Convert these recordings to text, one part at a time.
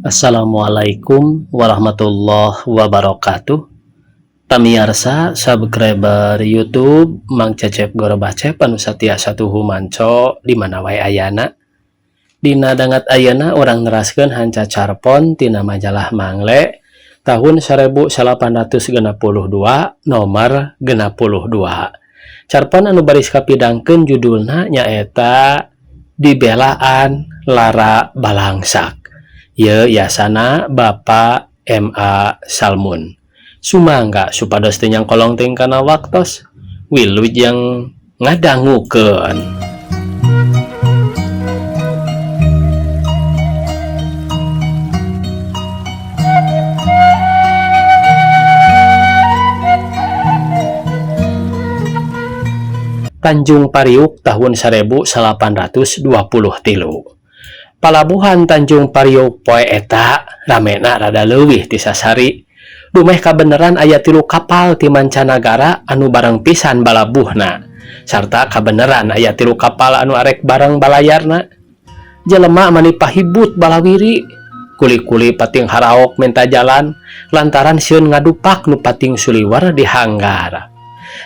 Assalamualaikum warahmatullahi wabarakatuh. Pamiarsa subscriber YouTube Mang Cecep Gorobacep anu satiasa tuhu manco di mana wae ayana. Dina dangat ayeuna urang neraskeun hanca carpon tina majalah Mangle tahun 1862 nomor 62. Carpon anu baris kapidangkeun judulna nyaeta Dibelaan Lara Balangsak. Ieu yasana Bapak M.A. Salmun. Sumangga supados teu nyangkolong teuing kana waktos. Wilujeng ngadangukeun. Tanjung Pariuk tahun 1823. Palabuhan Tanjung Pariuk poe eta ramena rada leuwih ti sasari. Dumeh kabeneran aya tilu kapal ti mancanagara anu bareng pisan balabuhna. Sarta kabeneran aya tilu kapal anu arek bareng balayarna. Jelema mani pahibut balawiri. Kuli-kuli pating haraok menta jalan lantaran sieun ngadupak nu pating suliwer di hanggar.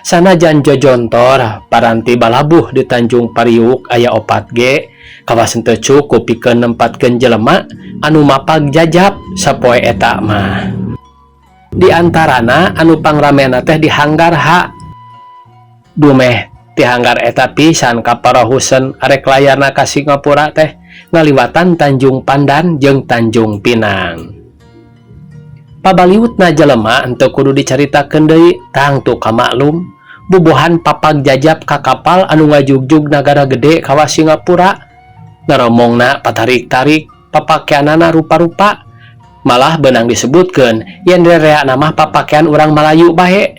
Sanajan jojontor paranti balabuh di Tanjung Pariuk aya 4 ge kawas henteu cukup pikeun nempatkeun jelema anu mapag jajap sapoe eta mah. Di antarana anu pangramena teh di hanggar H. Dumeh ti hanggar eta pisan kaparahusen arek layarna ka Singapura teh ngaliwatan Tanjung Pandan jeung Tanjung Pinang. Pabaliutna jelema henteu kudu dicaritakeun deui tangtu kamaklum bubuhan papag jajap ka kapal anu ngajugjug nagara gede kawas Singapura. Ngaromongna patarik-tarik, papakeanana rupa-rupa. Malah benang disebutkeun yen rereana mah papakean urang Malayu bae.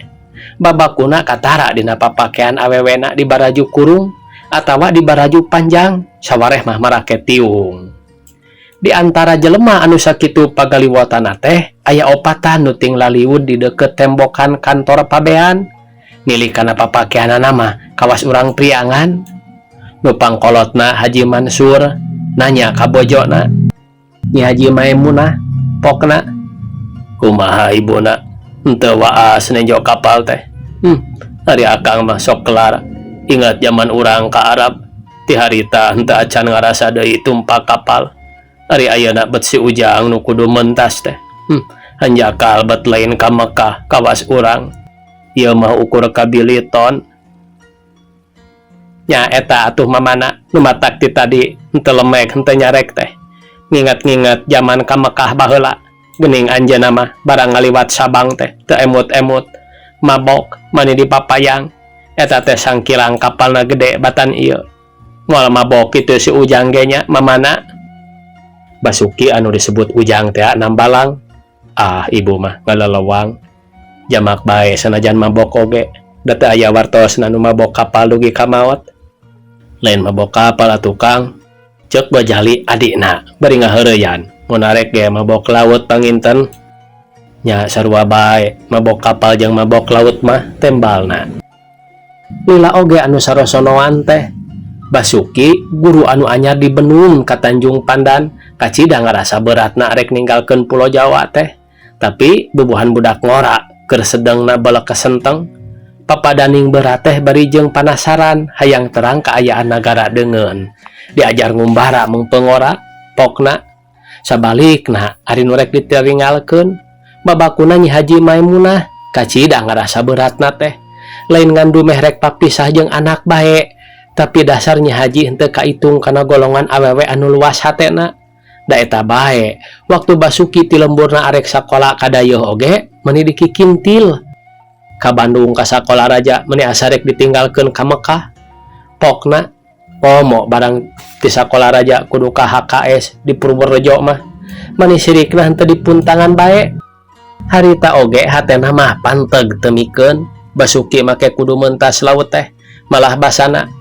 Babakuna katara dina papakean awewena di baraju kurung atawa di baraju panjang, sawareh mah marake tiung. Di antara jelema anu sakitu pagaliwotana teh aya opatan nu ting laliwud di deukeut tembokan kantor pabean. Nilai kana papakeanana mah kawas urang Priangan. Nu pangkolotna Haji Mansur nanya ka bojona, Nyi Haji Maimunah pokna, kumaha ibuna henteu waas nejo kapal teh. Ari akang mah sok kelar ingat zaman urang ka Arab ti harita henteu acan ngarasa deui tumpak kapal. Ari ayeuna bet si Ujang nu kudu mentas teh. Hanjakal bet lain ka Mekah kawas urang. Ieu mah ukur ka Biliton. Nya eta atuh mamana nu matak ti tadi henteu lemek henteu nyarek teh. Nginget-nginget zaman ka Mekah baheula. Geuning anjeunna mah barang ngaliwat Sabang teh teu emut-emut. Mabok mani dipapayang. Eta teh sangkilang kapalna gede batan ieu. Moal mabok kitu si Ujang ge nya mamana. Basuki anu disebut Ujang teh nambalang. Ah ibu mah ngalelewang. Jamak bae sanajan mabok oge. Da teu aya wartosna nu mabok kapal dugi ka maot. Lain mabok kapal atuh Kang. Ceuk Gojali adikna bari ngaheureyan. Mun arek ge mabok laut panginten. Nya sarua bae mabok kapal jeung mabok laut mah tembalna. Lila oge anu sarosonoan teh. Basuki guru anu anyar di Benung ka Tanjung Pandan kacida ngarasa beratna arek ninggalkeun Pulo Jawa teh. Tapi bubuhan budak ngora keur sedengna balek kesenteng. Papadaning berat teh bari jeung panasaran hayang terang kaayaan nagara deungeun. Diajar ngumbara mung pengora pokna. Sabalikna ari nu rek diteringgalkeun babakuna Nyi Haji Maimunah kacida ngarasa beratna teh. Lain ngan dumeh rek papisah jeung anak bae, tapi dasar Nyi Haji henteu kaitung kana golongan awewe anu luas hatena. Da eta bae, waktu Basuki ti lemburna arek sakola ka Dayeuh oge meuni dikikintil. Ka Bandung ka sakola raja meuni asa rek ditinggalkeun ka Mekah. Pokna komo barang ti sakola raja kudu ka HKS di Purworejo mah. Mani sirikna henteu dipuntangan bae. Harita oge hatena mah panteg teu mikeun. Basuki make kudu mentas laut teh malah basana.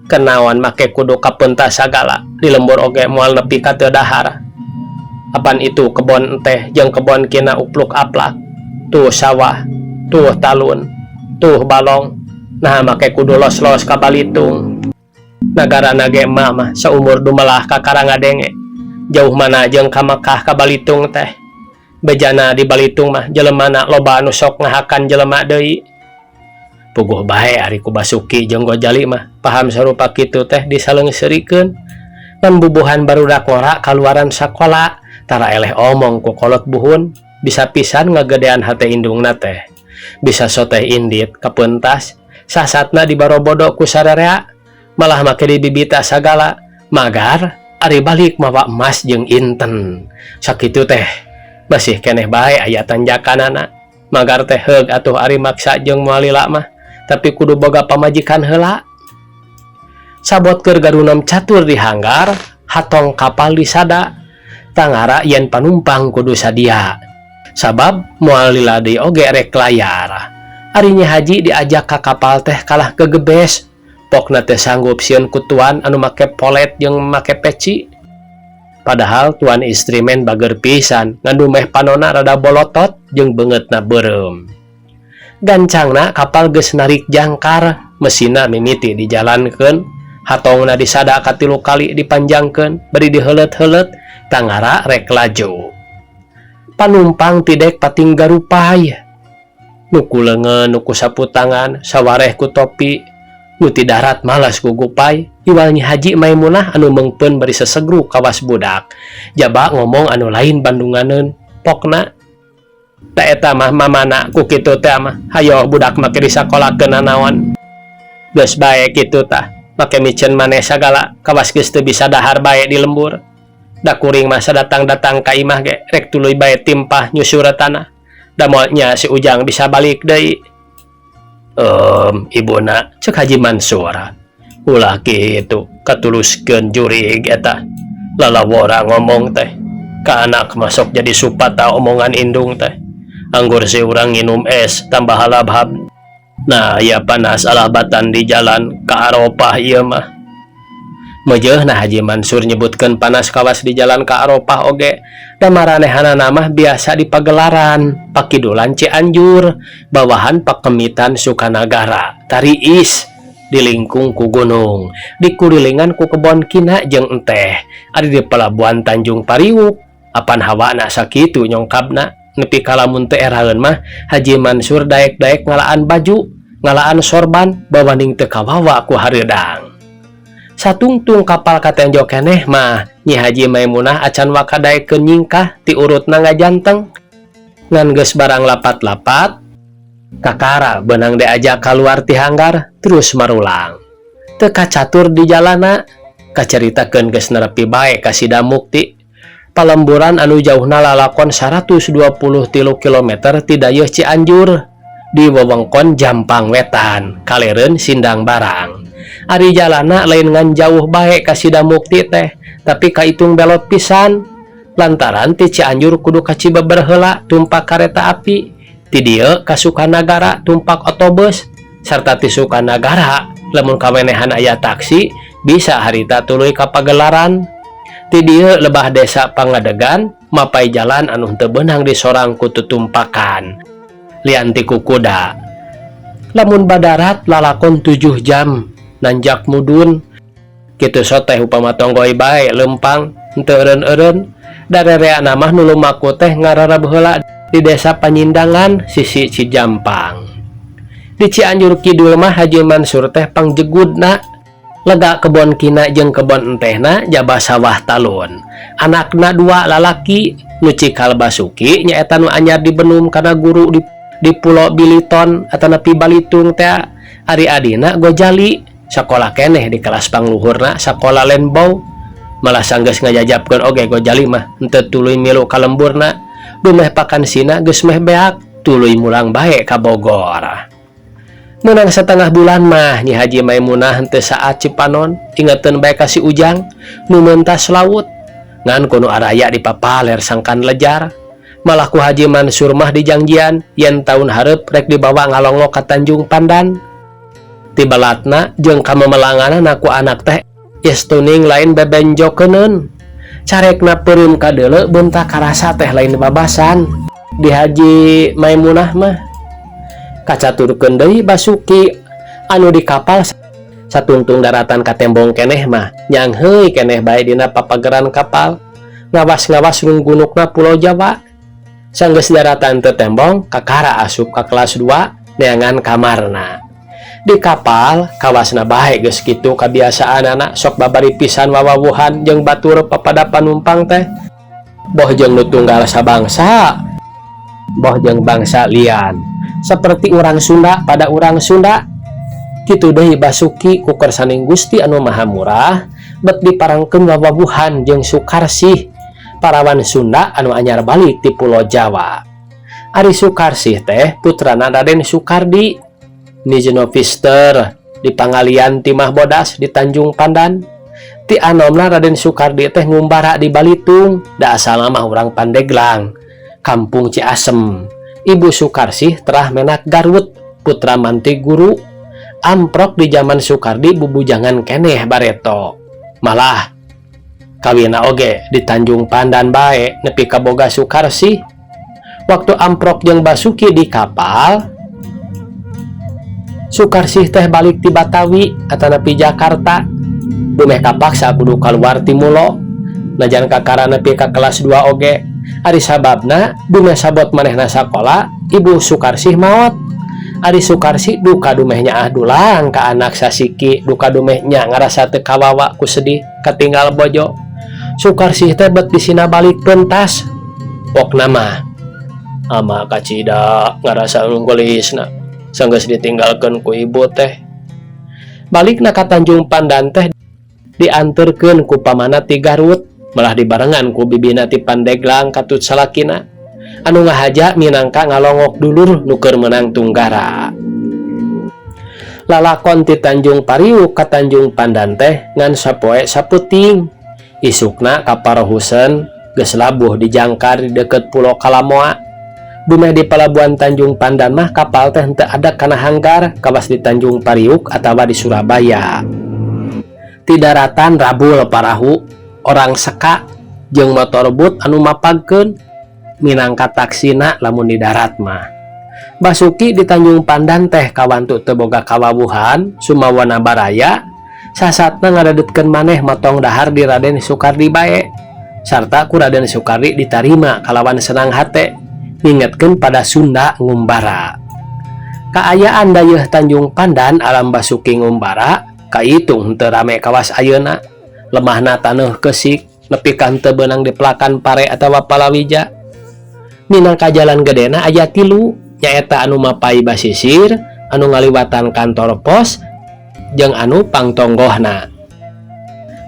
Kenaon make kudu kapentas sagala di lembur oge moal nepi ka teu dahar. Apan itu kebon teh jeung kebon kina upluk aplak. Tuh sawah, tuh talun, tuh balong. Nah make kudu los-los ka Balitung. Nagara nage emak mah saumur dumelah ka Karangadenge. Jauh mana jeung ka Mekah ka Balitung teh. Bejana di Balitung mah jelemana loba anu sok ngahakan jelema deui. Puguh bae ari ku Basuki jeung Gojali mah paham sarupa kitu teh disaleungseurikeun. Ngan bubuhan barudak ngora kaluaran sakola tara eleh omong ku kolot buhun bisa pisan ngagedean hate indungna teh. Bisa soteh indit kapentas sasatna dibarobodo ku sararea malah make dibibita sagala magar ari balik mawa emas jeung inten. Sakitu teh masih keneh bae aya tanjakanana. Magar teh heug atuh ari maksa jeung moal lila mah tapi kudu boga pamajikan heula. Sabot keur garunam catur di hanggar, hatong kapal disada. Tangara yen panumpang kudu sadia. Sabab moal lila deui oge rek layar. Ari Nyi Haji diajak ka kapal teh kalah gegebes. Pokna teh sanggup sieun ku tuan anu make polet jeung make peci. Padahal tuan instrumen bager pisan, ngan dumeh panona rada bolotot jeung beungeutna beureum. Gancangna kapal geus narik jangkar, mesinna mimiti dijalankeun, hatongna disada katilu kali dipanjangkeun, bari diheuleut-heuleut tangara rek laju. Panumpang ti dek pating garupai. Nu ku leungeun, nu ku sapu tangan, sawareh ku topi, nu ti darat malas ku gupai, iwal Nyi Haji Maimunah anu meungpeun bari sesegruk kawas budak. Jaba ngomong anu lain bandunganeun, pokna da eta mah mamana ku kitu teh mah hayo budak make disakolakeun nanaon. Geus bae kitu tah, make miceun maneh sagala kawas geus teu bisa dahar bae di lembur. Da kuring mah sadatang-datang ka imah ge rek tuluy bae timpah nyusur tanah. Da moal nya si Ujang bisa balik deui. Ibuna cek Haji Mansur. Ulah kitu katuluskeun jurig eta. Lalawora ngomong teh. Ka anak masuk jadi supata omongan indung teh. Anggur si urang nginum es tambah halabhab. Nah, ya panas alah batan di jalan ka Arafah ieu mah. Meujeuhna Haji Mansur nyebutkeun panas kawas di jalan ka Arafah oge. Da maranehanana mah biasa di pagelaran, pakidulan Cianjur, bawahan Pakemitan Sukanagara, Tariis dilingkung ku gunung, dikulilingan ku kebon kina jeung enteh. Ari di pelabuhan Tanjung Pariuk, apan hawana sakitu nyongkabna. Nepi ka lamun teu eraeun mah Haji Mansur daek-daek ngalaan baju, ngalaan sorban, bawaning teu kawawa ku hareudang. Satungtung kapal katenjo keneh mah Nyi Haji Maimunah acan waka daekeun nyingkah ti urutna ngajanteng. Ngan geus barang lapat-lapat, kakara beunang diajak kaluar ti hanggar terus marulang. Teu kacatur di jalana, kacaritakeun geus nerepi bae ka Sidamukti. Palemburan anu jauhna lalakon 123 kilometer ti dayeuh Cianjur di wewengkon Jampang Wetan, kalereun Sindang Barang. Ari jalana lain ngan jauh bae ka Sidamukti teh, tapi kaitung belot pisan. Lantaran ti Cianjur kudu ka Cibeber heula tumpak kareta api, ti dieu ka Sukanagara tumpak otobus, sarta ti Sukanagara lamun kawenehan aya taksi bisa harita tuluy ka Pagelaran. Ti dieu lebah desa Pangadegan mapai jalan anu henteu beunang disorang ku tutumpakan lian ti ku kuda. Lamun badarat lalakon 7 jam nanjak mudun. Kitu soteh upama tonggoy bae lempang henteu eureun-eureun. Darereana mah nu lumaku teh ngararab heula di desa Panyindangan sisi Cijampang. Di Cianjur Kidul mah Haji Mansur teh pangjegudna. Lega kebon kina jeung kebon entehna jaba sawah talun. Anakna dua lalaki nu cikal Basuki nyaeta nu anyar dibenum kana guru di Pulau Biliton atanapi Balitung teh. Ari adina Gojali sakola keneh di kelas pangluhurna sakola Lenbau. Malah sanggeus ngajajabkeun oge Gojali mah henteu tuluy milu ka lemburna. Dumeh pakansina geus meh beak tuluy mulang bae ka Bogor. Menang setengah bulan mah Nyi Haji Maimunah henteu saat Cipanon ingeteun bae ka si Ujang nu mentas laut. Ngan kuno araya di papaler sangkan lejar. Malah ku Haji Mansur mah dijangjian yen tahun hareup rek dibawa ngalongok ka Tanjung Pandan. Tibalatna jeung kamemelanganana ku anak teh istuning lain bebenjokeuneun. Carekna peureum kadeuleu beunta karasa teh lain babasan. Di Haji Maimunah mah kacaturkeun deui Basuki anu di kapal satungtung daratan katembong keneh mah nyangheuy keneh bae dina papageran kapal. Ngawas-ngawas runggunukna Pulau Jawa. Sanggeus daratan teu tembong kakara asup ka kelas 2 neangan kamarna. Di kapal kawasna bae geus kitu kabiasaanana, sok babari pisan wawawuhan jeung batur papada panumpang teh. Boh jeung nu tunggal sabangsa, boh jeung bangsa lian. Seperti urang Sunda pada urang Sunda. Kitu deui Basuki ku kersaning Gusti anu Maha Murah bet diparengkeun wawawuhan jeung Sukarsih, parawan Sunda anu anyar balik ti Pulau Jawa. Ari Sukarsih teh putrana Raden Sukardi, Nizhnovister di Pangalian Timah Bodas di Tanjung Pandan. Ti anomna Raden Sukardi teh ngumbara di Balitung, da asalna mah urang Pandeglang, Kampung Ciasem. Ibu Sukarsih terah menak Garut, putra manti guru. Amprok di zaman Sukardi bubujangan keneh bareto. Malah kawina oge di Tanjung Pandan bae nepi ka boga Sukarsih. Waktu amprok jeung Basuki di kapal, Sukarsih teh balik ti Batawi atanapi Jakarta. Dumeh kapaksa kudu kaluar ti mulo. Najan kakara nepi ka kelas 2 oge. Ari sababna dumeh sabot manehna sakola, Ibu Sukarsih maot. Ari Sukarsih duka dumeh nyaah dulang ka anak sasiki, duka dumeh nya ngarasa teu kawawa ku sedih katinggal bojo. Sukarsih teh bet disina balik pentas. Pokna mah ama kacida ngarasa nunggulisna sanggeus ditinggalkeun ku ibu teh. Balikna ka Tanjung Pandan teh dianterkeun ku pamana ti Garut, malah dibarengan ku bibina ti Pandeglang katut salakina anu ngahaja minangka ngalongok dulur nu keur meunang tunggara. Lalakon ti Tanjung Pariuk ka Tanjung Pandan teh ngan sapoe saputing. Isukna kaparohusen geus labuh di jangkar di deket Pulau Kalamoa. Dumeh di pelabuhan Tanjung Pandan mah kapal teh henteu ada kana hanggar kawas di Tanjung Pariuk atawa di Surabaya. Ti daratan rabul parahu orang seka jeung motor boot anu mapagkeun minangka taksina lamun di darat mah. Basuki di Tanjung Pandan teh kawantu teu boga kawawuhan sumawana baraya sasatna ngaradetkeun maneh motong dahar di Raden Sukardi bae. Sarta ku Raden Sukardi ditarima kalawan senang hate ngingetkeun pada Sunda ngumbara. Kaayaan dayeuh Tanjung Pandan alam Basuki ngumbara kaitung henteu rame kawas ayeuna. Lemahna taneuh keusik nepi ka henteu beunang dipelakan pare atawa palawija. Minangka jalan gedena aya tilu, nyaeta anu mapai basisir, anu ngaliwatan kantor pos, jeung anu pangtonggohna.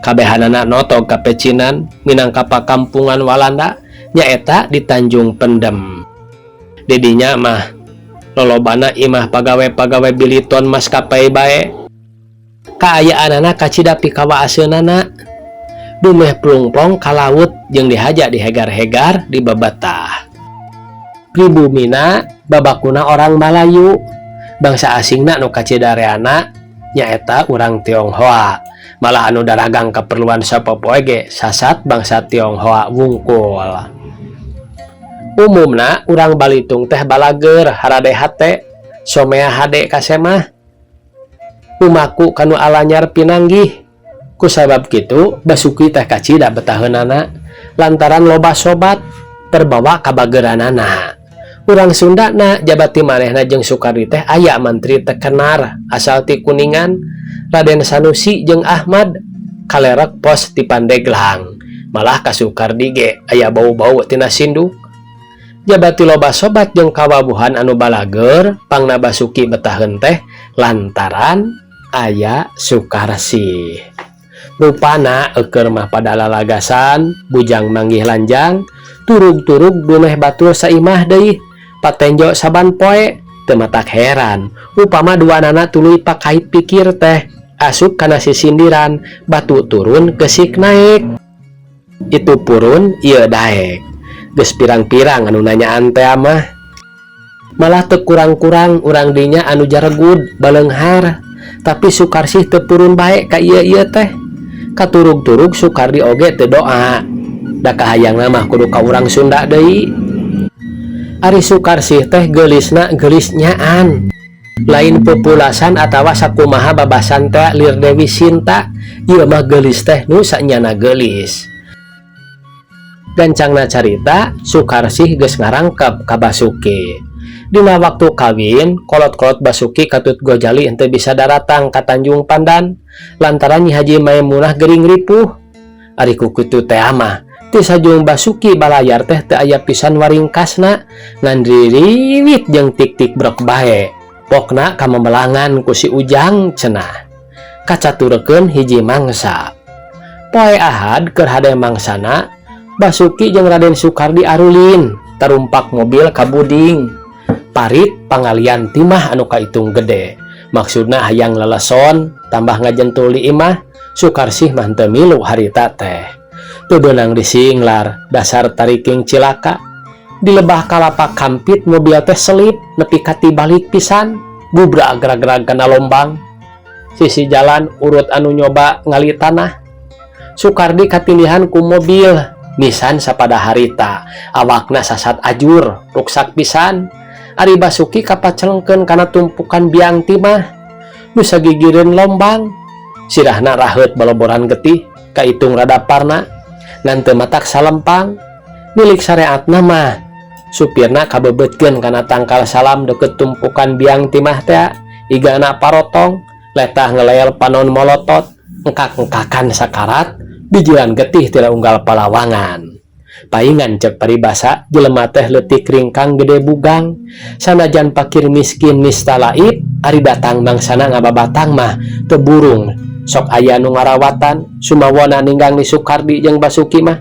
Kabehanana notog ka pecinan minangka pakampungan Walanda nyaeta di Tanjung Pendem. Didinya mah lolobana imah pagawe-pagawe Biliton maskapai bae. Kaayaanana kacida pikawaaseunana. Dumeh plungplong ka laut jeung dihaja dihegar-hegar di babetah. Pribumina babakuna orang Malayu, bangsa asingna nu kacidareana nyaeta urang Tionghoa. Malah anu daragang keperluan sapopoe ge sasat bangsa Tionghoa wungkul. Umumna urang Balitung teh balageur, harade hate, somea hade kasemah. Lumaku kanu alanyar pinanggih. Kusabab kitu Basuki teh kacida betaheunana lantaran loba sobat terbawa kabageranana. Urang Sunda na jabati manehna jeung Sukardi teh aya mantri terkenal asal ti Kuningan, Raden Sanusi jeung Ahmad kalerek pos ti Pandeglang. Malah ka Sukardi ge aya bau-bau tina sinduk. Jabati loba sobat jeung kawawuhan anu balageur, pangna Basuki betaheun teh lantaran aya Sukarsih. Rupana eukeur mah pada lalagasan, bujang manggih lanjang, turug-turug dumeh batur saimah deui, patenjo saban poe, teu matak heran. Upama duanana tuluy pakait pikir teh, asup kana sisindiran, batu turun keusik naek. Itu purun, ieu daek. Geus pirang-pirang anu nanyaan teh mah. Malah teu kurang-kurang urang dinya anu jaregud baleunghar, tapi Sukarsih teu purun bae ka ieu-ieu teh. Katurug-turug Sukardi oge teu doa. Da kahayangna mah kudu ka urang Sunda deui. Ari Sukarsih teh geulisna geulis nyaan. Lain pupulasan atawa sakumaha babasan teh Lir Dewi Sinta, ieu mah geulis teh nu sanyana geulis. Gancangna carita, Sukarsih geus ngarangkep ka Basuki. Dina waktu kawin, kolot-kolot Basuki katut Gojali henteu bisa daratang ka Tanjung Pandan lantaran Nyi Haji Maimunah gering ripuh. Ari ku kitu teh mah, ti sajung Basuki balayar teh teu aya pisan waringkasna, ngan ririwit jeung tik-tik brek bae. Pokna kamemelangan ku si Ujang cenah. Kacaturekeun hiji mangsa. Poe Ahad keur hade mangsana, Basuki jeung Raden Sukardi arulin tarumpak mobil ka Buding. Parit pangalian timah anu kaitung gede. Maksudna hayang leleson tambah ngajentul di imah, Sukarsih mah teu milu harita teh. Teu beunang disinglar, dasar tariking cilaka. Di lebah kalapa kampit mobil teh selip nepi ka tibalik pisan, gubrak gerag-gerag kana lombang. Sisi jalan urut anu nyoba ngali tanah. Sukardi katindihan ku mobil nisan sapada harita, awakna sasat ajur, ruksak pisan. Ari Basuki kapacelengkeun kana tumpukan biang timah nu sagigireun lombang. Sirahna raheut baloboran getih, kaitung rada parna, ngan teu matak salempang. Milik sareatna mah supirna kabebeutkeun kana tangkal salam deket tumpukan biang timah teh, igana parotong, letah ngeleel panon molotot, engkak-engkakan sakarat, bijilan getih tila unggal palawangan. Paingan cek paribasa jelema teh leutik ringkang gede bugang. Sanajan pakir miskin nista laib, ari datang mangsana ngababatang mah teu burung. Sok aya nu ngarawatan, sumawona ninggang ni Sukardi jeung Basuki mah.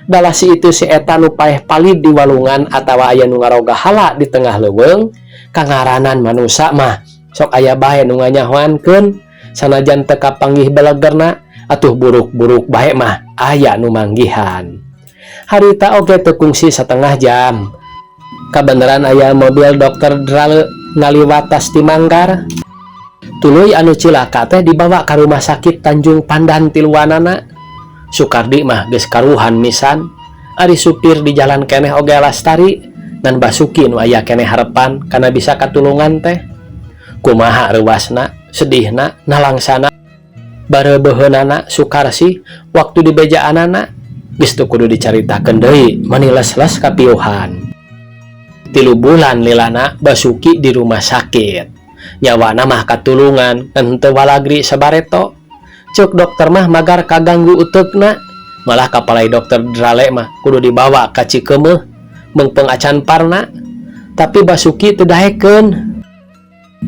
Dalah si itu si eta nu paeh palid di walungan atawa aya nu ngaroga hala di tengah leuweung, kangaranan manusa mah sok aya bae nu nganyahoankeun sanajan teu kapanggih belegerna, atuh buruk-buruk bae mah aya nu manggihan. Harita oge teu kungsi setengah jam. Kabeneran aya mobil dokter Drale ngaliwat ti Manggar. Tuluy anu cilaka teh dibawa ka rumah sakit Tanjung Pandan tiluanana. Sukardi mah geus karuhan misan. Ari supir di jalan keneh oge lastari, ngan Basuki nu aya keneh harepan kana bisa katulungan teh. Kumaha reuwasna, sedihna, nalangsana, bareubeuheunana Sukarsih waktu dibejaanana, geus teu kudu dicaritakeun deui, mani les-les kapiuhan. 3 bulan lilana Basuki di rumah sakit. Nyawana mah katulungan ngan henteu walagri sabareto. Cek dokter mah magar kaganggu uteukna. Malah kapalai dokter Drale mah kudu dibawa ka Cikeumeuh meungpeung acan parna. Tapi Basuki teu daekeun.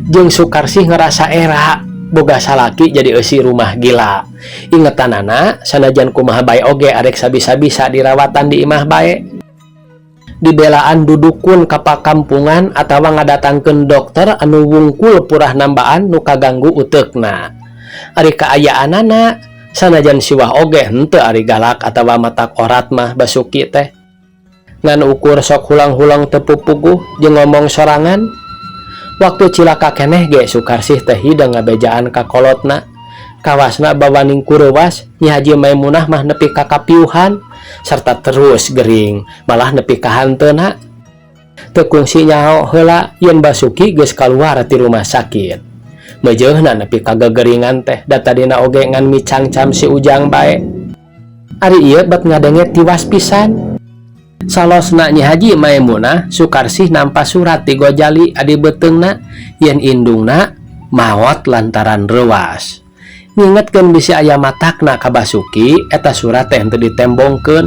Jeung Sukarsih ngerasa era boga salaki jadi eusi rumah gila. Ingetanana sanajan kumaha bae oge arek sabisa-bisa dirawatan di imah bae. Dibelaan dudukun ka pakampungan atawa ngadatangkeun dokter anu wungkul purah nambaan nu kaganggu uteukna. Ari kaayaanana sanajan siwah oge henteu ari galak atawa matak orat mah Basuki teh. Ngan ukur sok hulang-hulang teu pupuguh jeung ngomong sorangan. Waktu cilaka keneh ge Sukarsih teh hidang ngabejaan ka kolotna. Kawasna bawaning kureuwas, Nyi Haji Maimunah mah nepi ka kapiuhan serta terus gering, malah nepi ka hanteuna. Teu kungsi nyaho heula yen Basuki geus kaluar ti rumah sakit. Meujeuhna nepi ka gegeringan teh, da tadina oge ngan micangcam si Ujang bae. Ari ieu bet ngadenge tiwas pisan. Salosna Nyi Haji Maimunah, Sukarsih nampa surat ti Gojali adi beuteungna yen indungna maot lantaran reuwas. Ngingetkeun bisi aya matakna ka Basuki, eta surat teh henteu ditembongkeun.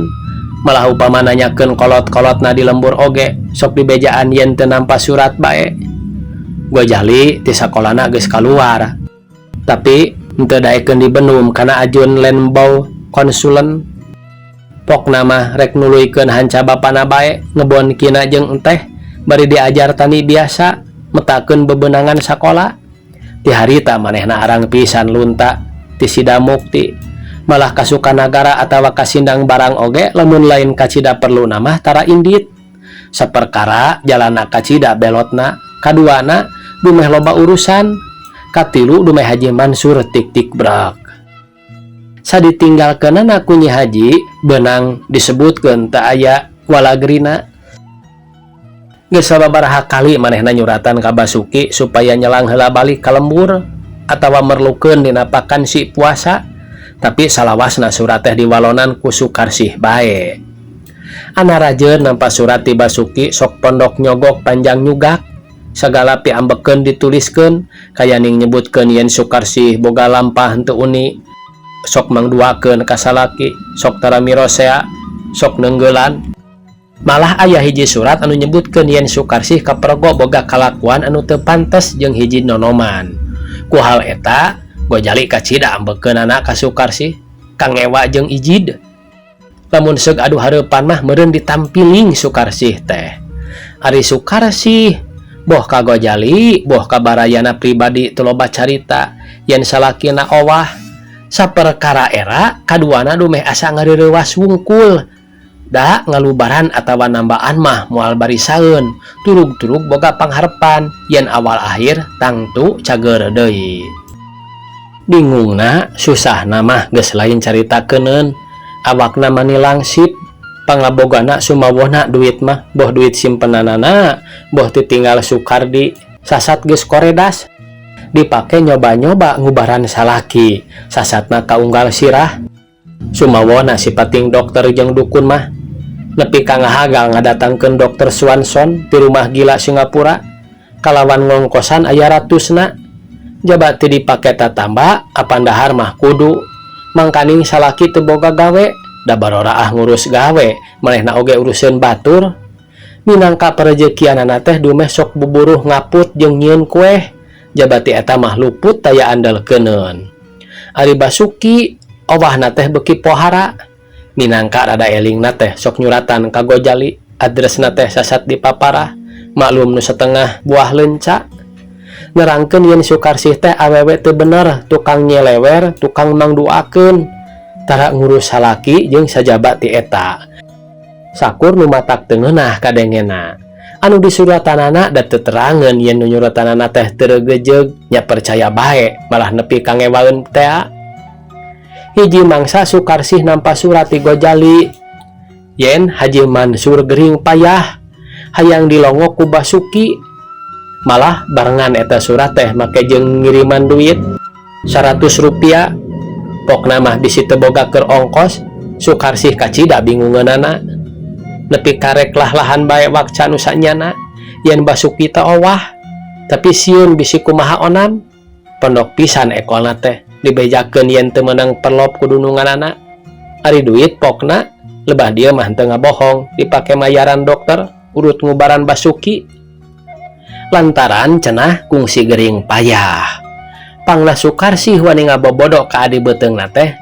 Malah upama nanyakeun kolot-kolotna di lembur oge sok dibejaan yen teu nampa surat bae. Gojali ti sakolana geus kaluar. Tapi henteu daekeun dibendum kana ajun landbouw konsulen. Pokna mah rek nuluykeun hanca bapana bae ngebon kina jeung enteh bari diajar tani biasa metakeun bebenangan sakola. Ti harita manehna arang pisan lunta ti Sidamukti. Malah ka Sukanagara atawa ka Sindang Barang oge lamun lain kacida perluna mah tara indit. Saperkara jalanna kacida belotna, kaduana dumeh loba urusan, katilu dumeh Haji Mansur tik-tik brak. Saditinggalkeunana ku Nyi Haji beunang disebutkeun teu aya walagrina. Geus sababaraha kali manehna nyuratan ka Basuki supaya nyelang heula balik ka lembur atawa merlukeun dina pakansi puasa, tapi salawasna surat teh diwalonan ku Sukarsih bae. Anarajeun nampa surat ti Basuki sok pondok nyogok panjang nyugak. Sagala piambekeun dituliskeun kayaning nyebutkeun yen Sukarsih boga lampah henteu uni sok mangduakeun ka salaki sok tara mirosea sok neunggeulan. Malah aya hiji surat anu nyebutkeun yen Sukarsih kapergo boga kalakuan anu teu pantes jeung hiji nonoman. Ku hal eta Gojali kacida ambekeunana ka Sukarsih kangewa jeung ijid. Lamun seug adu hareupan mah meureun ditampiling Sukarsih teh. Ari Sukarsih boh ka Gojali boh ka barayana pribadi teu loba carita yen salakina owah. Saperkara era kaduana dumeh asa ngareureuwas wungkul. Da ngalubaran atawa nambaan mah moal barisaeun turug-turug boga pangharepan yen awal akhir tangtu cager deui. Bingungna susahna mah geus lain caritakeun awakna mani langsip pangabogana sumawona duit mah boh duit simpenanana boh titinggal Sukardi sasat geus koredas dipake nyoba-nyoba ngubaran salaki sasatna kaunggal sirah sumawona sipating dokter jeung dukun mah nepi ka ngahagal ngadatangkeun dokter Swanson ti rumah gila Singapura kalawan ngongkosan aya ratusna jaba teu dipake tatamba apan dahar mah kudu mangkaning salaki teu boga gawe da baroraah ngurus gawe manehna oge uruseun batur minangka parejekianana teh dumeh sok buburuh ngaput jeung nyieun kueh jaba ti eta mah luput taya andelkeuneun. Ari Basuki owahna teh beuki pohara minangka rada elingna teh sok nyuratan ka Gojali adresna teh sasat dipaparah maklum nu setengah buah leunca nerangkeun yen Sukarsih teh awewe teu bener tukang nyelewer tukang mangduakeun tara ngurus salaki jeung sajaba ti eta sakur nu matak teu ngeunah kadengena anu disuratanana da teu terangeun yen nu nyuratanana teh teu regejeug nya percaya bae malah nepi ka ngewaeun tea. Hiji mangsa Sukarsih nampa surat ti Gojali yen Haji Mansur gering payah hayang dilongok ku Basuki malah barengan eta surat teh make jeung ngiriman duit 100 rupiah pokna mah bisi teu boga keur ongkos. Sukarsih kacida bingungeunana nepi karek lah-lahan bae wakca nu sanyana yen Basuki teh owah tapi sieun bisi kumaha onam pondok pisan ekolna teh dibejakeun yen teu meunang perlop ku dununganana. Ari duit pokna lebah dia mah teu ngabohong dipake mayaran dokter urut ngubaran Basuki lantaran cenah kungsi gering payah. Pangna Sukarsih wani ngabobodo ka adi beuteungna teh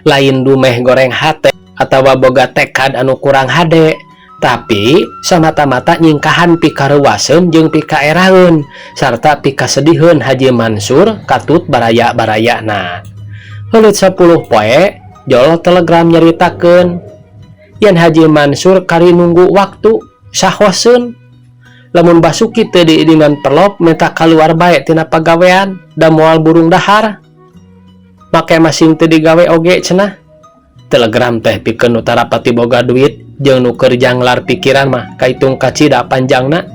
lain dumeh goreng hate atawa boga tekad anu kurang hade tapi samata-mata nyingkahan pikarewaseun jeung pikaeraeun sarta pikasediheun Haji Mansur katut baraya-barayana. Heuleut 10 poe jol telegram nyaritakeun yen Haji Mansur kari nunggu waktu sahoseun lamun Basuki teu diidinan perlop minta kaluar bae tina pagawean da moal burung dahar make masing teu digawe oge cenah. Telegram teh pikeun nu tara pati boga duit jeung nu keur janglar pikiran mah kaitung kacida panjangna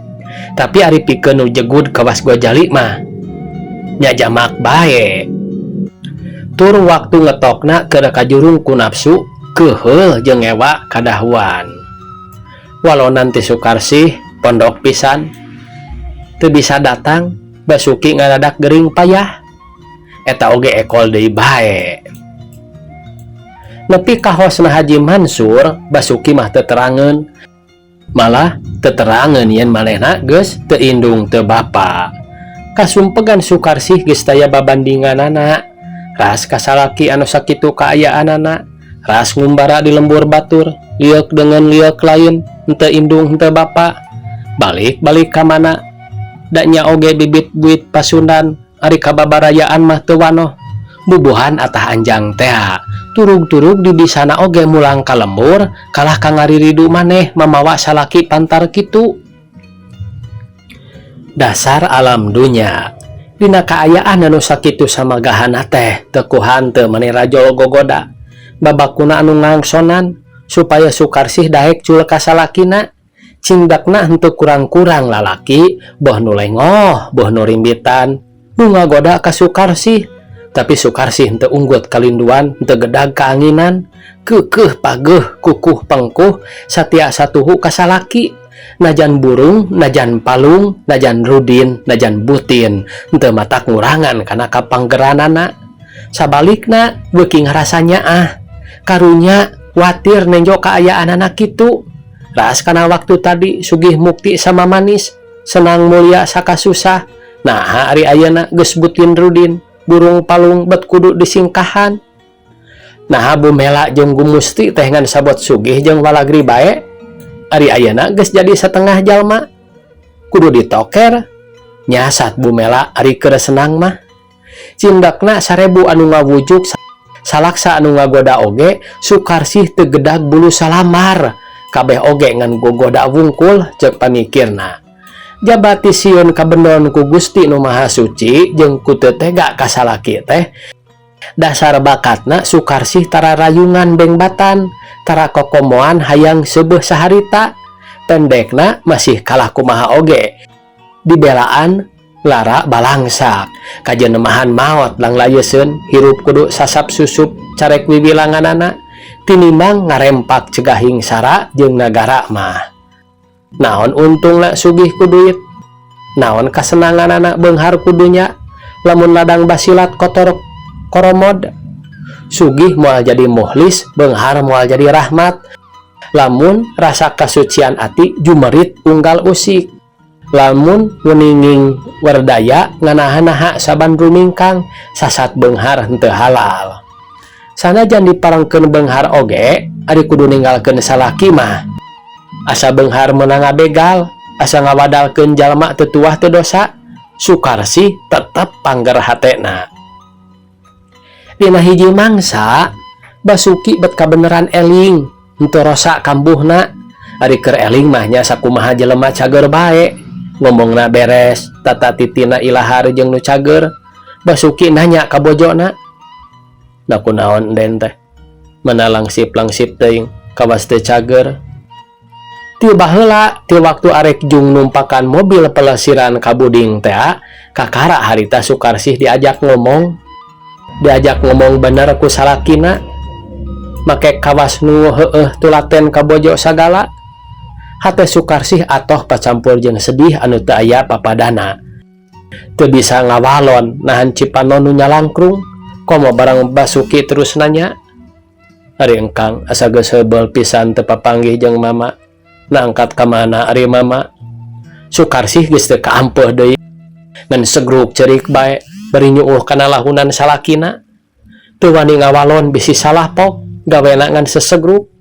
tapi ari pikeun nu jegud kawas Gojali mah nya jamak bae tur waktu ngetokna keur kajurung ku nafsu keuheul jeung ngewa kadahuan. Walau nanti Sukarsih pondok pisan teu bisa datang Basuki ngadadak gering payah eta oge ekol deui bae. Nepi kahosna Haji Mansur Basuki mah teu terangeun malah teterangeun yen manehna geus teu indung teu bapa. Kasumpegan Sukarsih geus taya babandinganana ras ka salaki anu sakitu kaayaanana ras ngumbara di lembur batur lieuk dengan lieuk lain henteu indung henteu bapa balik-balik ka mana da nya oge bibit buit Pasundan ari kababarayaan mah teu wanoh bubuhan atah anjang tea turug-turug di bisana oge mulang ka lembur kalah ka ngariridu maneh mamawa salaki pantar kitu. Dasar alam dunya dina kaayaan anu sakitu samagahana teh teu kuhanteu mani rajol gogoda babakuna anu ngangsonan supaya Sukarsih daek cul ka salakina cingdakna henteu kurang-kurang lalaki boh nu lengoh boh nu rimbitan nu ngagoda ka Sukarsih Tapi Sukarsih henteu unggut kalinduan, henteu gedag kaanginan, keukeuh pageuh, kukuh pengkuh, satia satuhu ka salaki. Najan burung, najan palung, najan rudin, najan butin, henteu matak ngurangan kana kapanggeranana. Sabalikna beuki ngarasa nyaah, karunya watir nenjo kaayaanana kitu. Raas kana waktu tadi sugih mukti sama manis, senang mulia sakasusah. Naha ari ayeuna geus butin rudin, burung palung bet kudu disingkahan. Naha Bu Mela jeung Gumusti teh ngan sabot sugih jeung walagri bae, ari ayeuna geus jadi satengah jalma kudu ditoker. Nyasat Bu Mela ari keur senang mah. Cindakna 1000 anu ngawujuk, salaksa anu ngagoda oge, Sukarsih teu gedag bulu salamar. Kabeh oge ngan gogoda wungkul, ceuk pamikirna. Jabati sieun kabendon ku Gusti Nu Maha Suci jeung ku teu tega ka salaki teh, dasar bakatna Sukarsih tara rayungan bengbatan, tara kokomoan hayang seubeuh saharita. Pendekna masih kalah kumaha oge dibelaan lara balangsak kajenemahan maot langlayeseun. Hirup kudu sasap susup carek wiwilanganana tinimbang ngarempak cegahing sara jeung nagara mah. Naon untungna sugih ku duit, naon kasenanganana beunghar ku dunya, lamun ladang basilat kotor koromod? Sugih moal jadi muhlis, beunghar moal jadi rahmat, lamun rasa kasucian ati jumerit unggal usik, lamun weninging werdaya nganaha-naha saban rumingkang. Sasat beunghar henteu halal. Sanajan diparengkeun beunghar oge, ari kudu ninggalkeun salaki mah, asa beunghar meunang ngabegal, asa ngawadalkeun jalma teu tuah teu dosa. Sukarsih tetep pangger hatena. Dina hiji mangsa Basuki bet kabeneran eling, henteu rosa kambuhna. Ari keur eling mah nya sakumaha jelema cager bae, ngomongna beres, tata titina ilahar jeung nu cager. Basuki nanya ka bojona, "Da kunaon den teh mana langsip-langsip teuing, kawas teu cager?" Ti baheula, ti waktu arek jung numpakan mobil pelesiran ka Buding teh, kakara harita Sukarsih diajak ngomong bener ku salakina, make kawas nu heueuh tulaten ka bojo sagala. Hate Sukarsih atoh pacampur jeung sedih anu teu aya papadana, teu bisa ngawalon nahan cipanon nu nyalangkrung, komo barang Basuki terus nanya, "Ari engkang asa geus heubeul pisan teu papanggih jeung mama. Nangkat ka mana ari mama?" Sukarsih geus teu kaampeuh deui, ngan segruk cerik bae bari nyuuh kana lahunan salakina. Teu wani ngawalon bisi salah pok, gawena ngan sesegruk.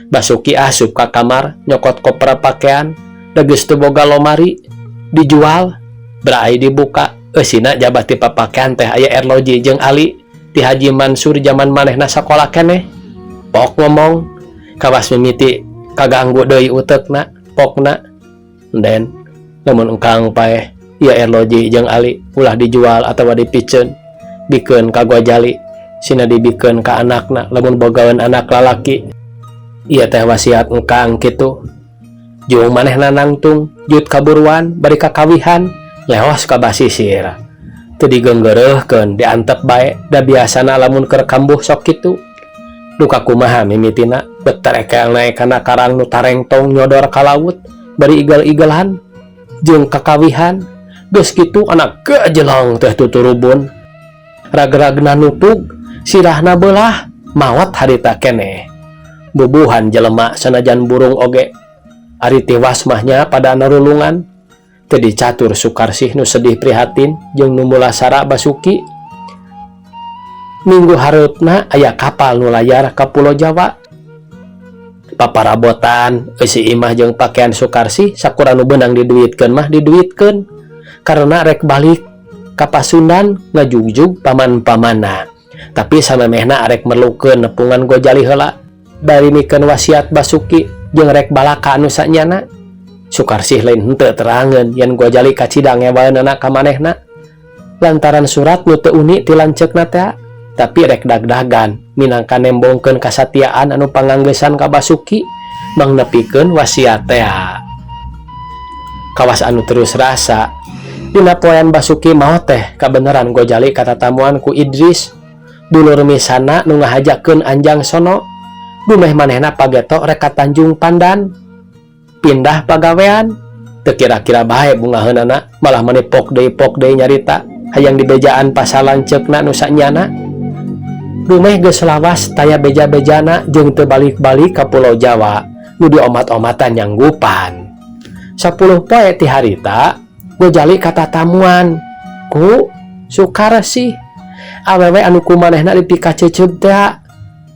Basuki asup ka kamar, nyokot koper pakaian. Da geus teu boga lomari, dijual. Berai dibuka, eusina jabah ti papakaian teh aya erloji jeung ali ti Haji Mansur zaman manehna sakola keneh. Pok ngomong, kawas mimiti kaganggu deui utekna. Pokna, "Den, lamun engkang paeh, ieu erloji jeung ali ulah dijual atawa dipiceun. Bikeun ka Gojali, sina dibikeun ka anakna lamun bogaeun anak lalaki. Ieu teh wasiat engkang," kitu. Jung manehna nangtung jut kaburuan bari kakawihan, leos ka basisir. Teu digeunggeureuhkeun, diantep bae, da biasana lamun keur kambuh sok kitu. Duka kumaha mimitina bet terekel naek kana karang nu tarengtong nyodor ka laut bari igel-igelan jeung kakawihan. Geus kitu anak gejelong teh tuturubun, ragragna nutug, sirahna beulah, maot harita keneh. Bubuhan jelema sanajan burung oge ari tiwas mah nya pada narulungan. Teu dicatur Sukarsih nu sedih prihatin jeung nu mulasara Basuki. Minggu hareupna aya kapal nu layar ka Pulo Jawa. Paparabotan eusi imah jeung pakaian Sukarsih sakurang nu beunang diduitkeun mah diduitkeun, karena rek balik ka Pasundan ngajugjug paman-pamanna. Tapi samemehna arek merlukeun nepungan Gojali heula bari mikeun wasiat Basuki jeung rek balaka anu sanyana. Sukarsih lain henteu terangeun yen Gojali kacida ngewaeunana ka manehna lantaran surat nu teu uni ti lanceukna teh, tapi rek dag-dagan minangka nembongkeun kasatiaan anu panganggeusan ka Basuki mangnepikeun wasiat teh. Kawas anu terus rasa Dina poean Basuki maot teh kabeneran Gojali katatamuan ku Idris, dulur misanna nu ngahajakeun anjang sono. Dumeh manehna pageto rek ka Tanjung Pandan pindah pagawean. Teu kira-kira bae bungaheunana, malah meni pok deui pok deui nyarita hayang dibejaan pasal lanceukna nu sanyana. Dumeh geus lawas taya beja-bejana jeung teu balik-balik ka Pulau Jawa nu diomat-omatan nyanggupan. 10 poe ti harita, Gojali katatamuan ku Sukarsih, awewe anu ku manehna dipikaceuceub teh.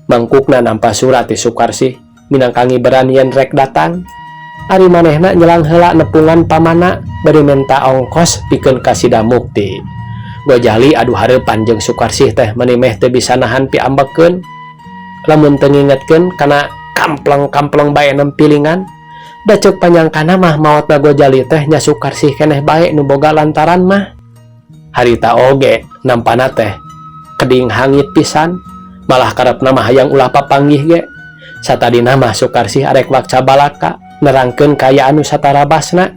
Mangkukna nampa surat ti Sukarsih minangka ngiberan yen rek datang. Ari manehna nyelang heula nepungan pamana bari menta ongkos pikeun ka Sidamukti. Gojali adu hareupan jeung Sukarsih teh meni meh teu bisa nahan piambekeun lamun teu ngingetkeun kana kampleng-kampleng bae nempilingan. Da ceuk panyangkana mah maotna Gojali teh nya Sukarsih keneh bae nu boga lantaran mah. Harita oge nampana teh keding hangit pisan, malah karepna mah hayang ulah papanggih ge. Satadina mah Sukarsih arek wakca balaka nerangkeun kaayaan nu satarabasna,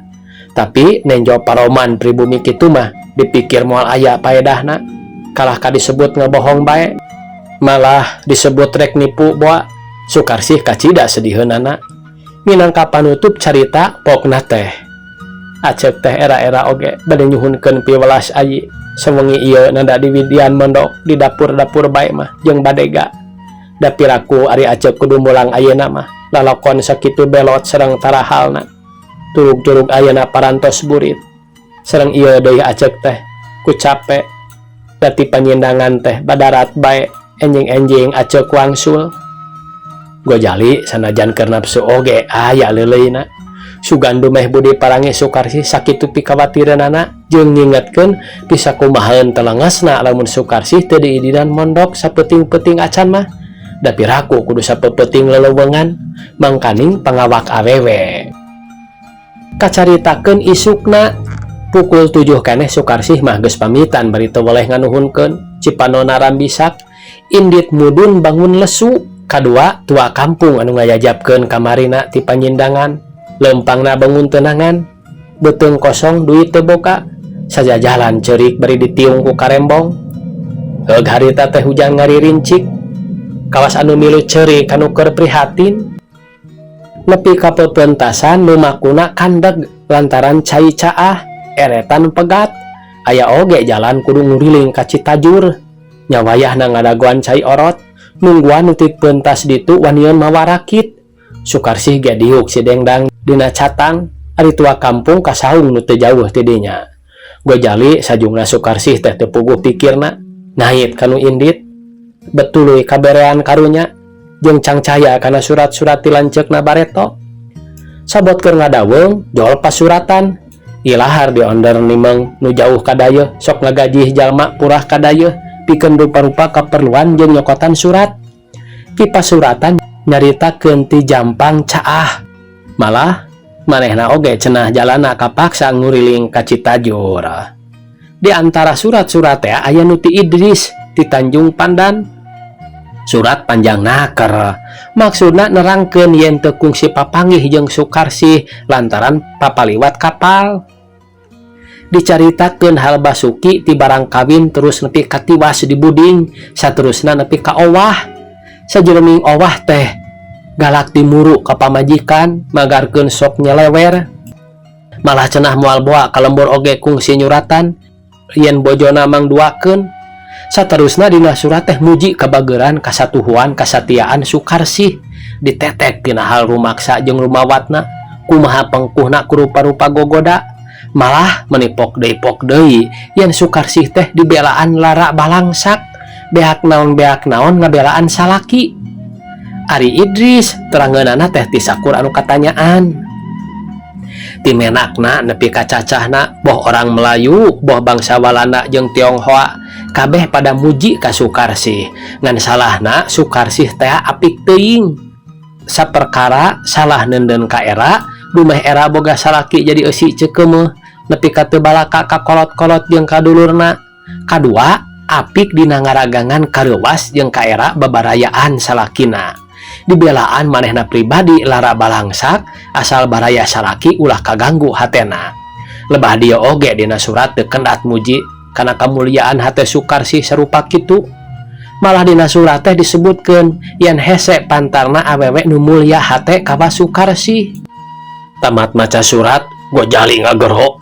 tapi nenjo paroman pribumi kitu mah dipikir moal aya paedahna, kalah ka disebut ngebohong bae, malah disebut rek nipu boa. Sukarsih kacida sediheunana. Minangka panutup carita, pokna teh Acep teh era-era oge bade nyuhunkeun piwelas ayi. Sewengi ieu nada diwidian mondok di dapur-dapur bae mah jeung badega. Da piraku ari Acep kudu mulang ayeuna mah lalakon sakitu belot sareng tarahalna. Turug-turug ayeuna parantos burit. Sareng ieu deui, Acep teh ku cape dati panyindangan teh badarat bae. Enjing-enjing Acep wangsul. Gojali sanajan keur nafsu oge aya leuleuyna. Sugan dumeh budi parangi Sukarsih sakitu pikawatireunana jeung ngingetkeun bisa kumahaeun telengesna lamun Sukarsih teu diidinan mondok sapeuting-peuting acan mah. Da piraku kudu sapeupeting leleuweungan mangkaning pangawak awewe. Kacaritakeun isukna pukul 7 keneh Sukarsih mah geus pamitan bari teu weleh nganuhunkeun. Cipanona rambisak indit mudun bangun lesu. Kadua tua kampung anu ngayajabkeun kamarina ti panyindangan, lempangna bangun tenangan, beuteung kosong, duit teu boga, sajajalan ceurik bari ditiung ku karembong. Heug, harita teh hujan ngaririncik, kawas anu milu ceurik kanu keur prihatin nepi ka pepentasan nu makuna kandeg lantaran cai caah, eretan pegat. Aya oge jalan kudu nguriling ka Citajur, nya wayahna ngadagoan cai orot, nungguan nu ti pentas ditu wanian mawa rakit. Sukarsih ge diuk si dengdang dina catang, ari tua kampung kasaung nu teu jauh ti dinya. Gojali sajungna Sukarsih teh teu puguh pikirna, ngait kanu indit, betuluy kaberean karunya jeung cangcaya kana surat-surat ti lanceukna bareto. Sabot keur ngadaweung jol pasuratan ilahar di onder nimeng nu jauh kadayeuh sok ngagajih jalma purah kadayeuh pikeun rupa-rupa kaperluan jeung nyokotan surat. Ti pasuratan nyaritakeun ti Jampang caah, malah manehna oge cenah jalana kapaksa nguriling ka Citajur. Di antara surat-surat teh aya nu ti Idris ti Tanjung Pandan. Surat panjang naker, maksudna nerangkeun yen teu kungsi papanggih jeung Sukarsih lantaran papaliwat kapal. Dicaritakeun hal Basuki ti barang kawin terus nepi ka tiwas di buding, saterusna nepi ka owah. Sajereming owah teh galak dimuru ka pamajikan, magarkeun sok nyelewer, malah cenah moal boa ka lembur oge kungsi nyuratan yen bojona mangduakeun. Saterusna dina surat teh muji kabageran, kasatuhuan, kasatiaan Sukarsih, ditetek dina hal rumaksa jeung rumawatna, kumaha pengkuhna ku rupa-rupa gogoda. Malah meni pok deui pok deui yen Sukarsih teh dibelaan lara balangsak, beak naon beak naon ngabelaan salaki. Ari Idris terangeunana teh ti sakur anu katanyaan ti menakna nepi ka cacahna, boh orang Melayu boh bangsa Walanda jeung Tionghoa, kabeh pada muji ka Sukarsih. Ngan salahna Sukarsih teh apik teuing saperkara salah neundeun ka era. Dumeh era boga salaki jadi eusi ceukeumeuh nepi ka teu balaka ka kolot-kolot jeung ka dulurna. Kadua, apik dina ngaragangan kareuwas jeung ka era babarayaan salakina. Dibelaan manehna pribadi lara balangsak, asal baraya salaki ulah kaganggu hatena. Lebah dieu oge dina surat teu kendat muji kana kamuliaan hate Sukarsih sarupa kitu. Malah dina surat teh disebutkeun yen hese pantarna awewe nu mulya hate kawas Sukarsih. Tamat maca surat, Gojali ngagero.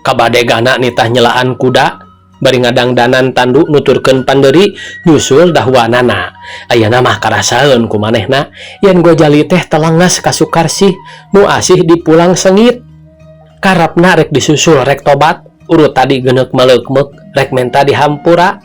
Kabadegana nitah nyelaan kuda, bari ngadangdanan tandu nuturkeun panderi nyusul dahuanana. Ayeuna mah karasaeun ku manehna yen Gojali teh telenges ka Sukarsih nu asih dipulang sengit. Karepna rek disusul rek tobat, urut tadi geuneuk maleukmeuk rek menta dihampura.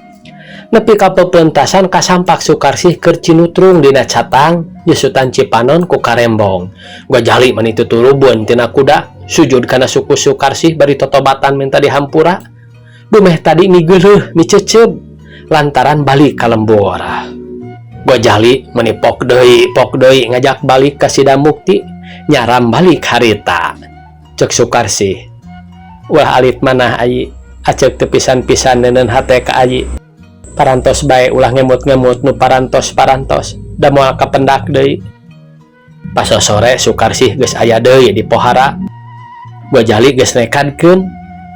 Nepi ka pepentasan kasampak Sukarsih keur cinutrung dina catang nyusutan Cipanon ku karembong. Gojali mani tuturubun tina kuda, sujud kana suku Sukarsih bari totobatan minta dihampura. Dumeh tadi migeuleuh miceceub lantaran balik ka lembur. Gojali meni pok deui ngajak balik ka Sidamukti, nyaram balik harita. Cek Sukarsih, "Wah, alit manah ayi, aceuk teu pisan-pisan neuneun hate ka ayi. Parantos bae, ulah ngemut-ngemut nu parantos-parantos, da moal kapendak deui." Pasosore Sukarsih geus aya deui di pohara. Gojali geus nekadkeun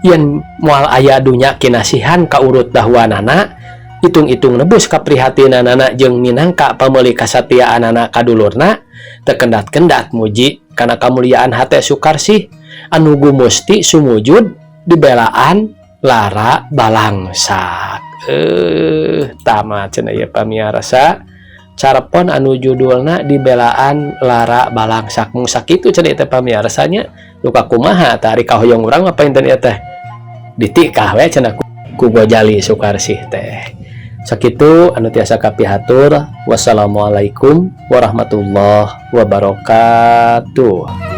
yen moal aya dunya kinasihan ka urut dahuanana, hitung-hitung nebus kaprihatinanana jeung minangka pameuli kasatiaanana ka dulurna, teu kendat-kendat muji kana kamuliaan hate Sukarsih anu gumusti sumujud dibelaan Lara Balangsak. Tamat cenah ieu, pamiarsa, carepon anu judulna Dibelaan Lara Balangsak. Mung sakitu cenah ieu teh, pamiarsa nya. Luka kumaha tah, ari kahoyong urang mah panginten ieu teh ditikah we cenah ku Gojali Sukarsih teh. Sakitu anu tiasa kapihatur. Wassalamualaikum warahmatullahi wabarakatuh.